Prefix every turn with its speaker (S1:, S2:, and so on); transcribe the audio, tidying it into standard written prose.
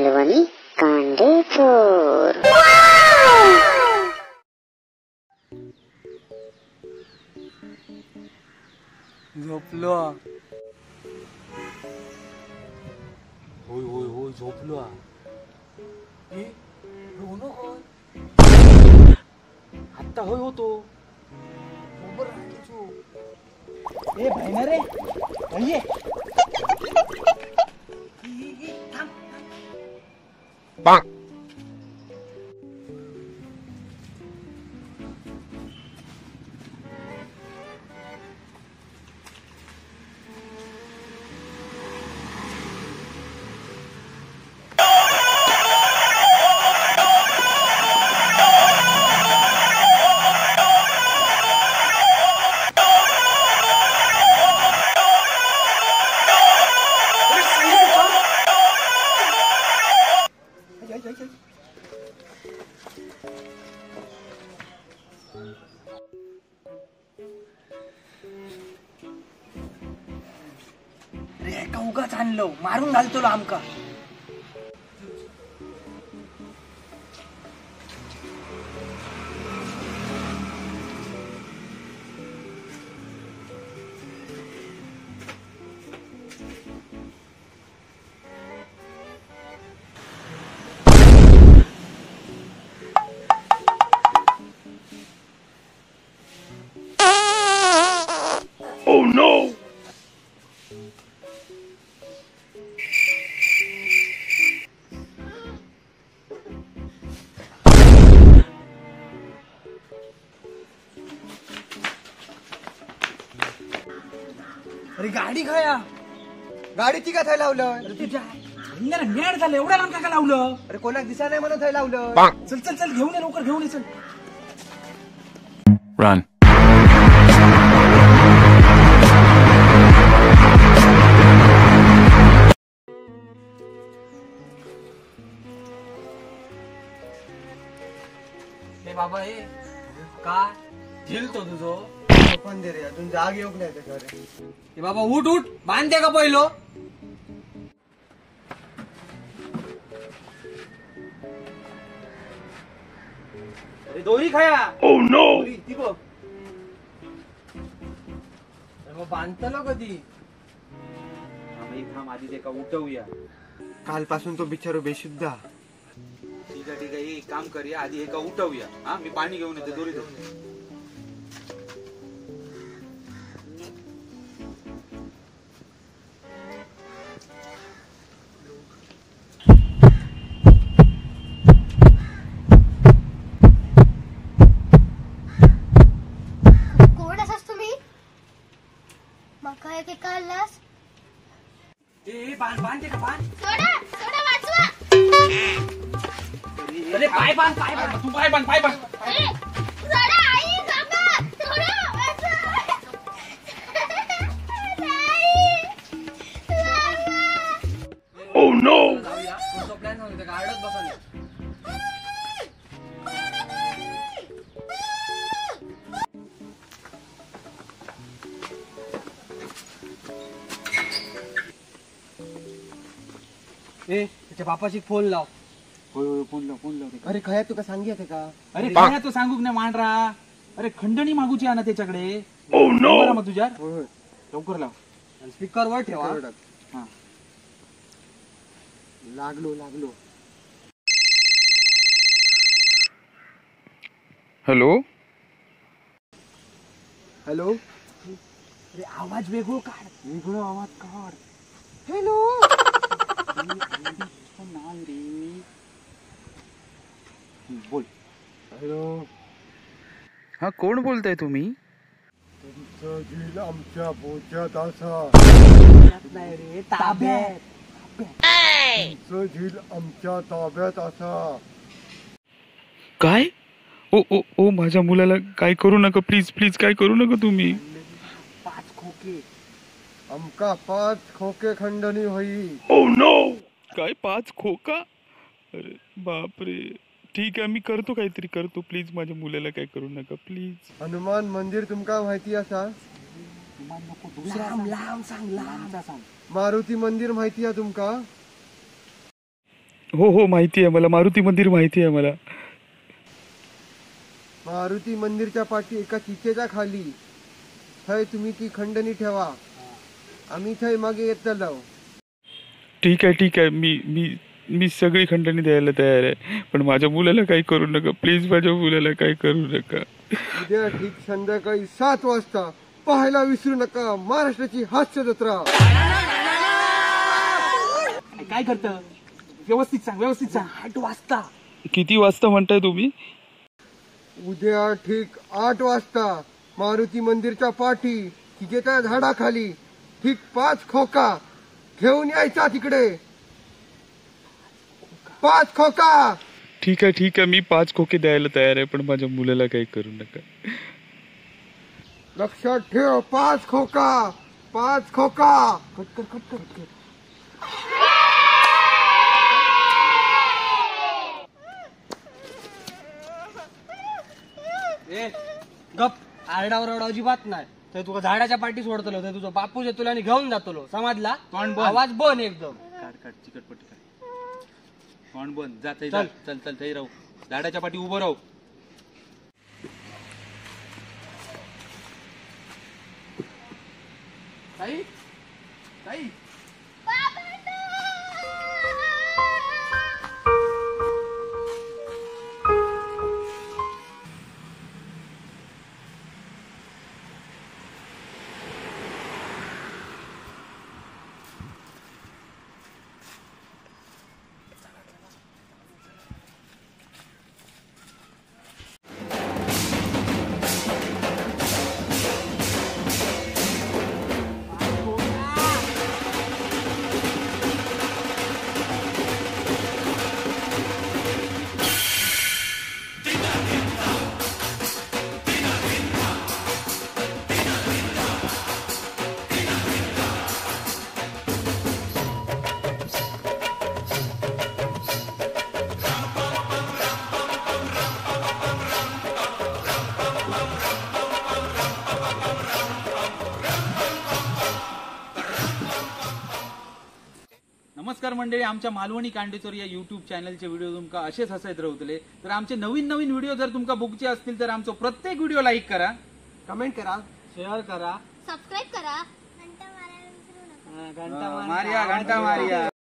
S1: मालवणी कांडेचोर।
S2: झोपलो। होय होय होय झोपलो। ए रोनो कोण आत्ता होय होतो बरोबर राखीचो। ए भाईना रे भाई
S3: थांब।
S2: अरे एका उगाच आणलो मारून घालतो आमका।
S3: Oh no!
S2: अरे गाडी खाया
S4: गाडी ती का थंय लावलं?
S2: अरे तुझ्या मॅड झालं एवढ्या लांब का लावलं?
S4: अरे कोणाक दिसा नाही म्हणून थंय लावलं।
S2: चल चल चल घेऊन ये लवकर घेऊन ये चल।
S3: रन।
S2: हे बाबा हे का झिलतो तुझो
S4: पण दे रे अजून जाग येऊक नाही त्याच्यावर।
S2: हे बाबा उठ उठ बांधते का पहिलो? अरे दोरी खाया।
S3: Oh no!
S2: दोरी ती बघ। अरे मग बांधतलो कधी? थांब आधी ते का उठवूया।
S4: कालपासून तो बिचारो बेशुद्ध।
S5: ठीक आहे ठीक आहे एक काम करूया आधी एका उठवूया। हा मी पाणी घेऊन येते दोरी धरून।
S6: कोण असास तुम्ही? माका एक काढलास?
S2: ए बांध बांध का बांध।
S6: सोडा सोडा वाचवा।
S2: अरे पाय बांध पाय बांध
S5: तू पाय बांध पाय बांध।
S6: सोडा आई बाबा सोडा वाचवा।
S3: Oh no!
S2: तुमचा प्लॅन सांगतो का आडत बसा। ए त्याच्या बापाशी फोन लाव।
S5: होय होय फोन लाव फोन लाव।
S4: अरे खया तुका सांगित का?
S5: अरे खया तो सांगूक नाही मांडरा। अरे खंडणी मागूची आहे ना त्याच्याकडे।
S3: Oh no!
S5: बरं मग तुझ्या
S4: होय होय
S5: लवकर लाव
S2: आणि स्पीकर वर ठेवा।
S5: हा
S4: लागलो लागलो।
S3: Hello
S4: hello.
S2: अरे आवाज वेगळो काढ
S5: वेगळो आवाज काढ।
S4: हॅलो
S5: नाही रे बोल।
S4: हॅलो
S5: हा कोण बोलताय तुम्ही?
S4: तुमचं झील आमच्या बोच्यात असा।
S2: नाही रे ताब्यात।
S4: तुमचं झील आमच्या ताब्यात असा।
S3: काय? ओ ओ ओ माझ्या मुलाला काय करू नका प्लीज प्लीज काय करू नका तुम्ही।
S2: 5 खोके
S4: आमका 5 खोके खंडणी होई।
S3: Oh no! काय 5 खोका? अरे बापरे ठीक आहे मी करतो काहीतरी करतो प्लीज माझ्या मुलाला काय करू नका प्लीज।
S4: हनुमान मंदिर तुमका माहिती असा?
S2: लांब लांब सांग लांब सांग।
S4: मारुती मंदिर माहिती आहे तुमका?
S3: हो हो, माहिती आहे मला, मारुती मंदिर माहिती आहे मला.
S4: मारुती मंदिरच्या पाठी एका चिचेच्या खाली थंय तुम्ही ती खंडणी ठेवा, आम्ही थंय मागे येतलो.
S3: ठीक आहे ठीक आहे, मी मी मी सगळी खंडणी द्यायला तयार आहे, पण माझ्या मुलाला काही करू नका प्लीज, माझ्या मुलाला काही करू नका.
S4: उद्या ठीक संध्याकाळी 7 वाजता पाहायला विसरू नका महाराष्ट्राची हास्य जत्रा.
S2: काय करत? व्यवस्थित सांग, व्यवस्थित सांग. 8 वाजता.
S3: किती वाजता म्हणताय तुम्ही?
S4: उद्या ठीक 8 वाजता मारुती मंदिरच्या पाठी चिचेच्या झाडाखाली ठीक 5 खोका घेऊन यायचा तिकडे. 5 खोका.
S3: ठीक आहे ठीक आहे, मी 5 खोके द्यायला तयार आहे, पण माझ्या मुलाला काही करू नका.
S4: लक्षात ठेव, 5 खोका, 5 खोका.
S2: कट कर कट कर कट. ए गप, आरडाओरडा अजिबात नाही. तर तुका झाडाच्या पाठी सोडतलो, तर तुझो बापूस येतलो आणि घेऊन जातलो, समजला? आवाज बन एकदम.
S5: काढ काढ चिकटपट्टी काढ. तोंड बंद. जा थंय, जा, चल चल थंय राहू, झाडाच्या पाठी उभं राहू.
S2: ताई ताई,
S5: नमस्कार मंडळी, आमच्या मालवणी कांडेचोर या यूट्यूब चॅनलचे व्हिडिओ तुमका असेच हसत राहतले. तर आमचे नवीन नवीन व्हिडिओ जर तुमका बघूचे असतील तर आमचो प्रत्येक व्हिडिओ लाईक करा,
S2: कमेंट करा, शेअर करा,
S6: सबस्क्राईब करा,
S5: घंटा मारिया, घंटा मारिया.